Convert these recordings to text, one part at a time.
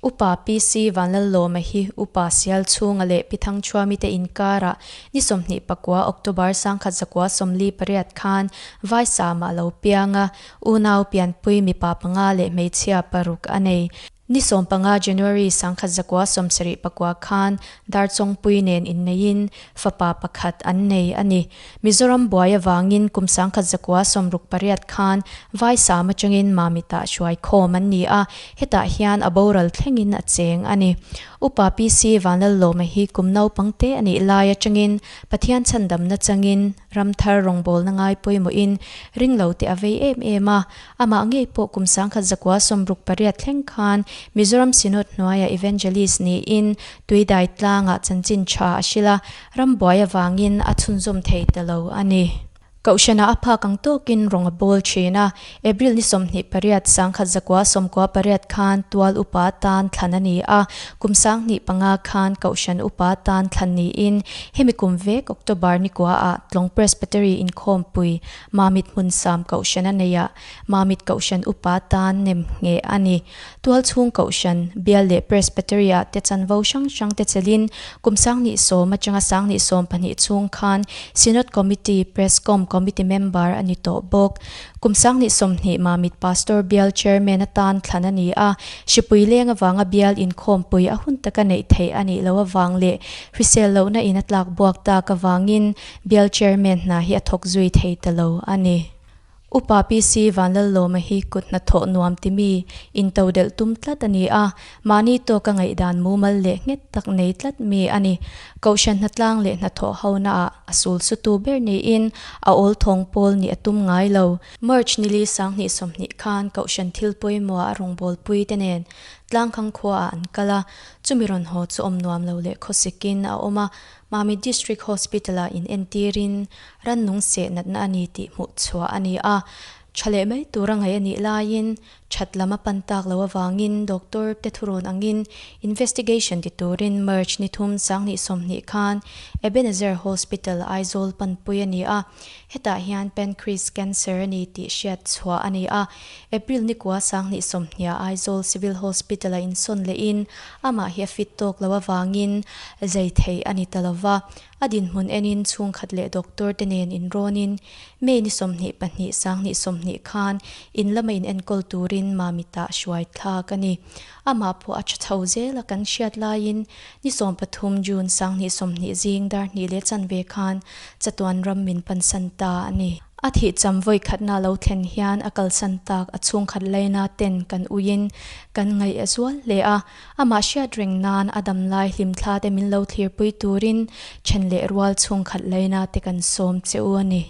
Upa PC Vanlallawma hi Upa Sialchhunga leh Pi Thangchhuami te inkarah ni 29 October 1948 khan Vaisama a lo piang a, unau pianpui mipa panga leh hmeichhia paruk a nei. Ni 15 January 1979 khan Darchawngpui nen inneiin fapa pakhat an nei a ni. Mizoram buai avangin kum 1968 khan Vaisam atangin Mamitah hruai khawm an ni a, hetah hian a boral thlengin a cheng a ni. Upa PC Vanlallawma hi kum naupang te a nih lai atangin Pathian chhandamna changin ramthar rawngbawlna ngai pawimawhin ringlo te a vei em em a, amah ngei pawh kum 1968 thleng khan Mizoram Synod hnuaia Evangelist niin Tuidai tlangah chanchin tha a hrilh a, rambuai avangin a chhunzawm thei ta lo a ni. Kohhranah a phak ang tawkin rawng a bawl thin a, April ni 28 1998 khan tual upa tan thlan a ni a, kum 2005 khan Kohhran upa tan thlan niin hemi kum vek October ni kuaah Tlawng Presbytery inkhawmpui Mamit Hmunsam Kohhran a nei a, Mamit Kohhran upa tan nem ngheh a ni. Tualchhung Kohhran, Bial leh Presbytery-ah te chanvo hrang hrang te chelin kum 2010 atanga 2012 chhung khan Synod Committee, Prescom Committee member a ni tawh bawk. Kum 2020 Mamit Pastor Bial Chairman atan thlan a ni a, hripui leng avanga bial inkhawmpui a hun taka neih theih a nih loh avang leh hrisel lohna in a tlak buak tak avangin Bial Chairman hna hi a thawk zui thei ta lo a ni. Upa PC Vanlallawma hi kut hnathawh nuam ti mi, intodelh tum tlat a ni a, mahni tawka ngaihdan mumal leh nghet tak nei tlat mi a ni. Kohhran hnatlang leh hnathawh honaah a sul sutu ber niin a awl thawng pawl nih a tum ngai lo. March nili 2020 khan Kohhran thil pawimawha a rawngbawlpui te nen Tlangkhang khuaah an kal a, chumi rawn haw chu awm nuam lo leh khawsikin a awm a, Mami District Hospital-ah inentirin rannung seh natna a ni tih hmuh chhuah a ni a. Tha leh mai tura ngaih a nih laiin that lam a pan tak loh avangin doctor te thurawn angin investigation ti turin March ni thum 2020 khan Ebenezer Hospital Aizawl panpui a ni a. Hetah hian pancreas cancer a ni tih hriat chhuah a ni a. April ni kua 2020 Aizawl Civil Hospital-a insawn lehin amah hi a fit tawk loh avangin zai theih a ni ta lo va. A dinhmun enin chhungkhat leh doctor te nen inrawnin May ni 22 2020 khan in lama inenkawl turin Mamitah hruai thlak a ni. Amah pawh a tha chho zel a kan hriat laiin ni 13 June 2020 zing dar hnih leh chanve khan chatuan ram min pansan ta a ni. A thih cham vawi khatna lo thlen hian a kalsan tak a chhungkhat laina ten kan uiin kan ngaih a zual hle a, amah hriat reng nan a damlai hlimthla te min lo thlirpui turin then leh rual chhungkhat laina te kan sawm che u a ni.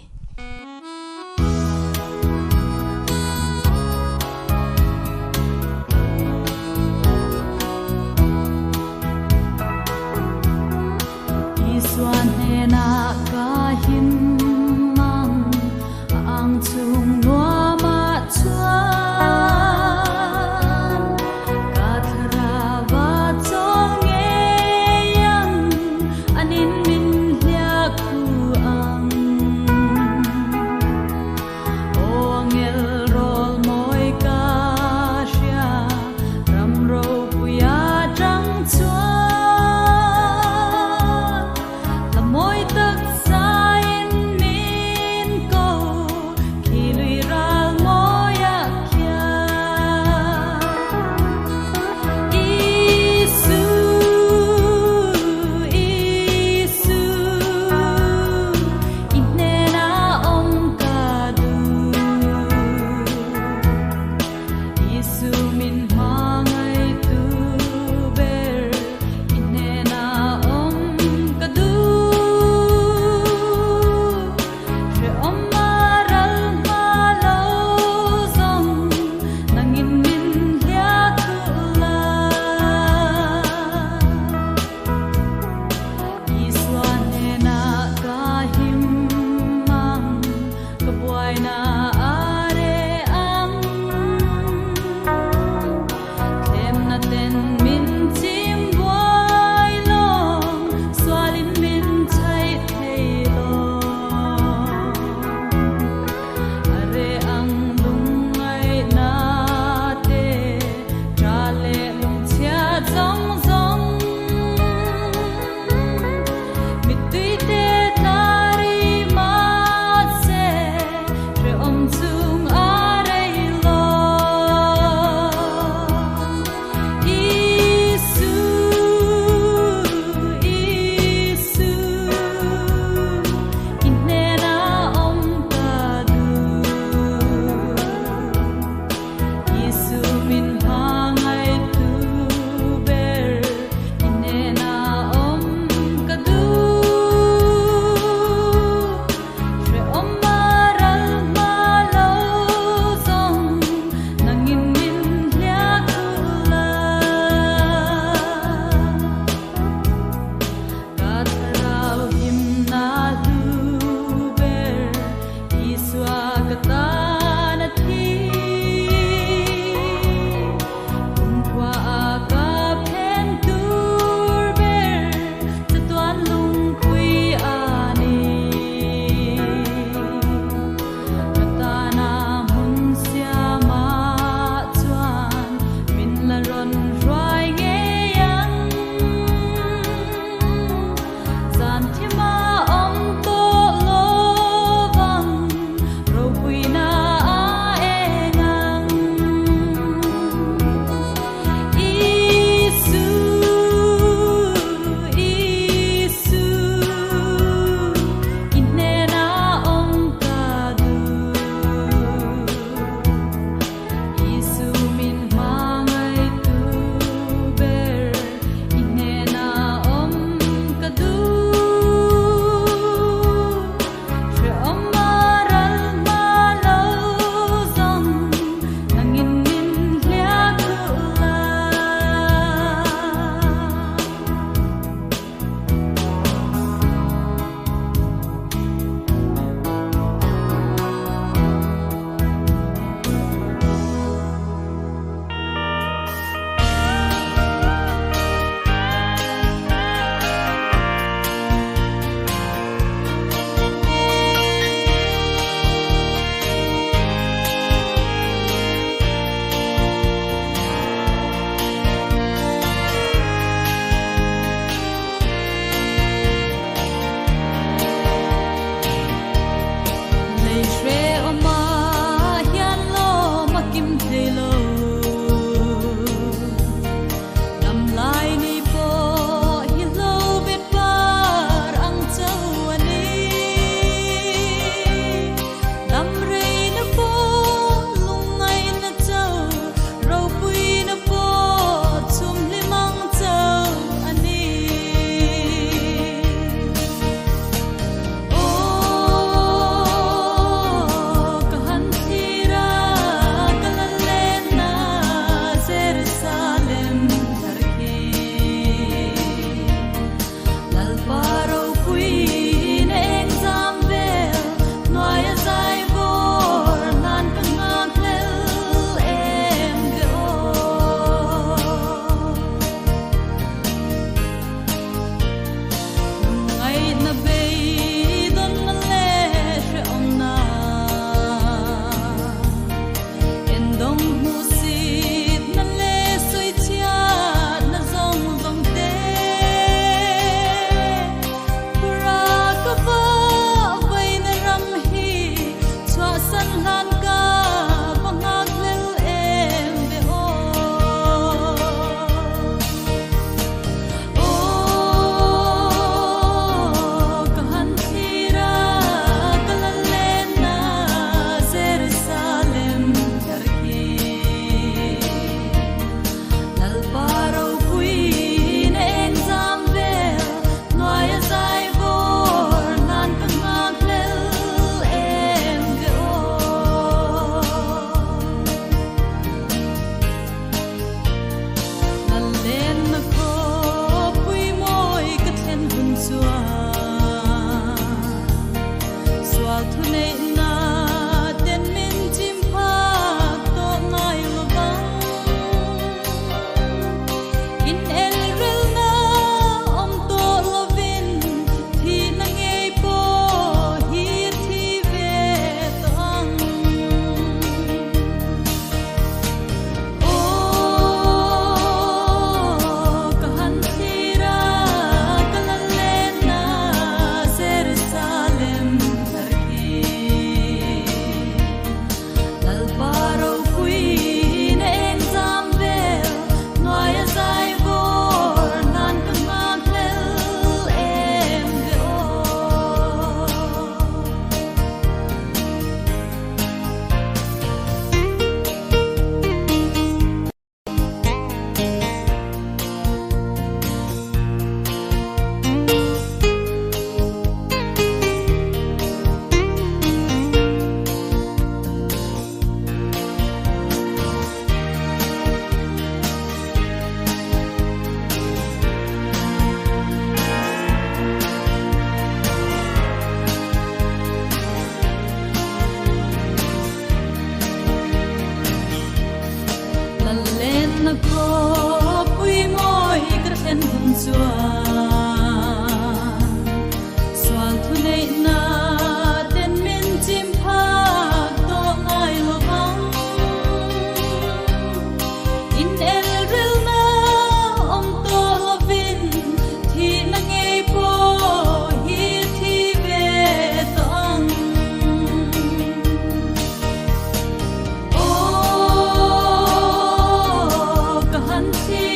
Isua hnenah ka him ang, a ang chung nuamah chuan ka thlarau a chawl ngei ang, anin min hliah khu ang.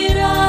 ra.